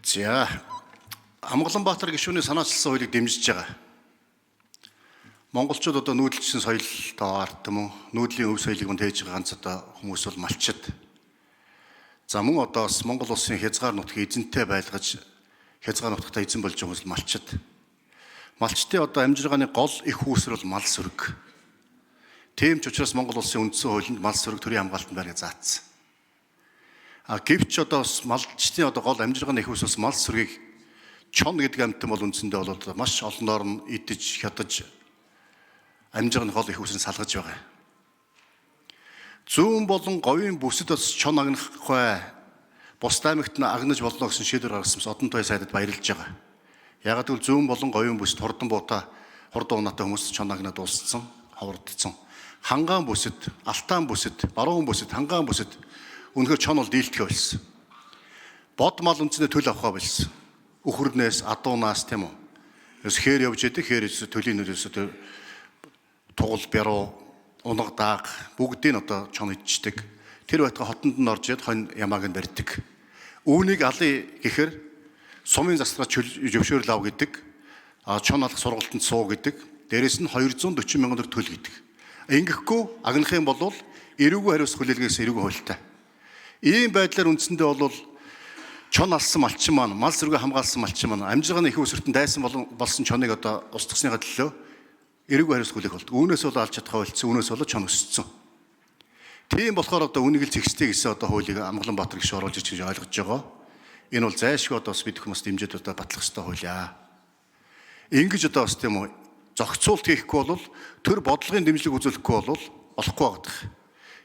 За, Амгаланбаатар гишүүний санаачилсан хуулийг дэмжиж байгаа. Монголчууд одоо нүүдэлчин соёлтой ард түмэн, нүүдлийн өв соёлыг мөн тээж байгаа ганц одоо хүмүүс бол малчид. За, мөн одоо бас Монгол улсын хязгаар нутгийг эзэнтэй байлгаж, хязгаар нутагтаа эзэн болж байгаа хүмүүс бол малчид. Малчдын одоо амжиргааны гол их үүсвэр бол мал сүрэг. Тийм ч учраас Монгол улсын үндсэн хуулинд мал сүрэг төрийн хамгаалтанд байна гэж заасан. А гэвч одоо бас малчдын одоо гол амжиргааны их үүсвэр мал сүргийг чон гэдэг амьтан бол үндсэндээ бол маш олноор нь идэж, хядаж, амжиргааны гол их үүсвэрийг салгаж байгаа. Зүүн болон говийн бүсэд бас чон агнахгүй, бус аймагт нь агнаж болно гэсэн шийдвэр гаргасан Одон туяа сайдад баярлж байгаа. Яг гэвэл зүүн болон говийн бүсэд хурдан буута, хурдан унаатай хүмүүс чон агнаад дууссан, ховордсон. Хангаан бүсэд, Алтаан бүсэд, Баруун бүсэд, Хангаан бүсэд үнэхээр чон бол дийлдэхэ болсон. Бод мал үндсэндээ төл авахаа болсон. Үхэрнээс, адуунаас, тийм үү. Ерөөс хээр явж идэг, хээр төлийн нэрээс тугал, бяруу, унаг дааг бүгдийг нь одоо чон идчихдэг. Тэр байтугай хотонд нь орж ирээд хонь ямааг нь барьдаг. Үүнийг алъя гэхээр сумын заслагаас зөвшөөрөл ав гэдэг. А чон алах сургалтанд суу гэдэг. Дээрэс нь 240 мянган төгрөг төл гэдэг. Ингэхгүй агнах юм бол эрүүгүй хариуцах хүлээлгээс эрүүгүй хуультай. Ийм байдлаар үндсэндээ бол чон алсан малчин маань, мал сүргээ хамгаалсан малчин маань амжиргааны их үүсвэртэн дайсан болсон чоныг одоо устгасныхаа төлөө эрүүгүй хариуцах хүлээх болдог. Үүнээс бол алж чадхаа болцсон, үүнээс бол чон өссөн. Тийм болохоор одоо үүнийг л зэгцтэй гэсэн одоо хуулийг Амгаланбаатар гишүүн оруулж ирж гэж ойлгож байгаа. Энэ бол зайлшгүй одоо бас бид хүмүүс дэмжиж одоо батлах ёстой хууль аа. Ингэж одоо бас, тийм үү, зохицуулт хийхгүй бол, төр бодлогын дэмжлэг үзүүлэхгүй бол болохгүй байдаг.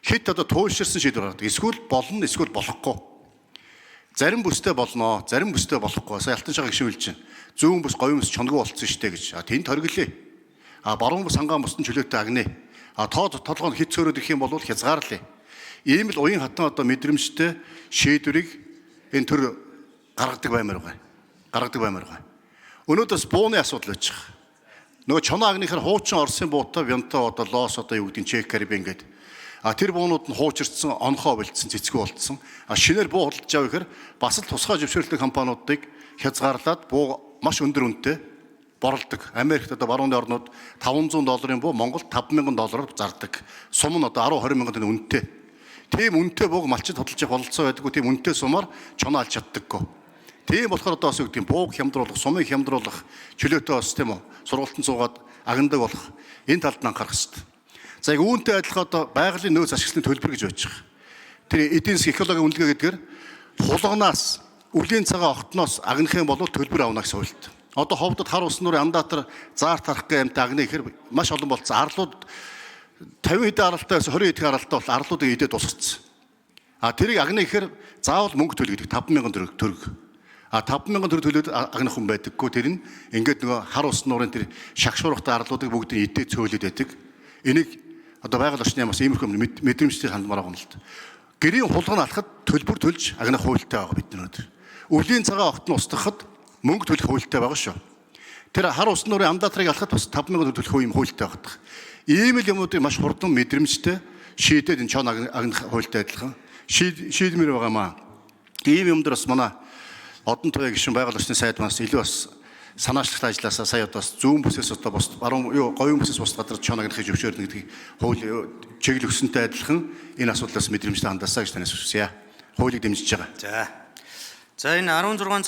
Хэд одоо туйлширсан шийдвэр гаргадаг. Эсвэл болно, эсвэл болохгүй. Зарим бүстэй болно, зарим бүстэй болохгүй. Сая Алтан шага гишүүн хэлж чинь. Зүүн бүс, говийн бүс чоногүй болцсон штэ гэж. А тэнд торгилээ. А баруун бүс, Хангаан бүсд нь чөлөөтэй агнэ. А тоо толгойн хит цөөрөөд ирэх юм бол хязгаарлая. Ийм л уян хатан одоо мэдрэмжтэй шийдвэрийг энэ төр гаргадаг баймаар байгаа. Гаргадаг баймаар байгаа. Өнөөдөр бас бууны асуудал байж байгаа. Нөгөө чоноо агныхаар хуучин Оросын буутай Вянта, одоо Лос, одоо юу гэдэг нь Чех, Карибын гэдэг. А тэр буунууд нь хуучирдсан, онхоо болцсон, цэцгүү болцсон. А шинээр буу худалдаж авах гэхээр бас л тусгай зөвшөөрлөг компаниудыг хязгаарлаад буу маш өндөр үнэтэй борлдог. Америкт одоо барууны орнууд 500 долларын буу Монголд 5000 доллараар зардаг. Сум нь одоо 10 20 мянган төгрөг үнэтэй. Тийм үнэтэй бууг малчид худалдаж авах бололцоо байдаггүй. Тийм үнэтэй сумаар чоноо алж чаддаггүй. Тийм болохоор одоо бас юу гэдэг нь бууг хямдруулах, сумыг хямдруулах, чөлөөтэй бас, тийм үү, сургалтанд суугаад агнадаг болох энэ талд нь анхаарах хэрэгтэй. За, яг үүнтэй адилхан одоо байгалийн нөөц ашиглалтын төлбөр гэж байж байгаа. Тэр эдийн засгийн экологийн үнэлгээ гэдгээр хулганаас, үлийн цагаан огтноос агнах юм бол төлбөр авна гэсэн хуульд. Одоо ховдод хар ус нуурын андаатар заар тарах гэх юмтай агны гэхэр маш олон болцсон. Арлууд 50 хэдэн аралтай байсан, 20 хэдэн аралтай бол арлуудыг идээд дуусгацсан. А тэрийг агны гэхэр заавал мөнгө төл гэдэг, 5000 төгрөг. А 5000 төгрөг төлөөд агнах хүн байдаггүй. Тэр нь ингээд нөгөө хар ус нуурын тэр шагшуурхтай арлуудыг бүгдийг идээд цөөлөд байдаг. Энийг одоо байгаль орчны бас иймэрхүү мэдрэмжтэй хандмаар байгаа юм л та. Гэрийн хулган алхахад төлбөр төлж агнах хуультай байгаа бид нар. Үлийн цагаан огт нь устгахад мөнгө төлөх хуультай байгаа шүү. Тэр хар ус нуурын андаатарыг алхахад бас 5000 төгрөг төлөх юм хуультай байгаа. Ийм л юмнуудыг маш хурдан мэдрэмжтэй шийдээд энэ чон агнах хуультай адилхан шийдмээр байгаа маа. Ийм юм дээр бас манай Одон туяа гишүүн, байгаль орчны сайд манаас илүү бас санаачлалт ажилласаа сая одоо бас зүүн бүсээс одоо бус баруун юу говийн бүсээс бус газар чон агнахыг зөвшөөрнө гэдгийг хууль чиглэл өгсөнтэй адилхан энэ асуудлаас мэдрэмжтэй хандаасаа гэж танаас хүсье. Хуулийг дэмжиж байгаа. За. За, энэ 16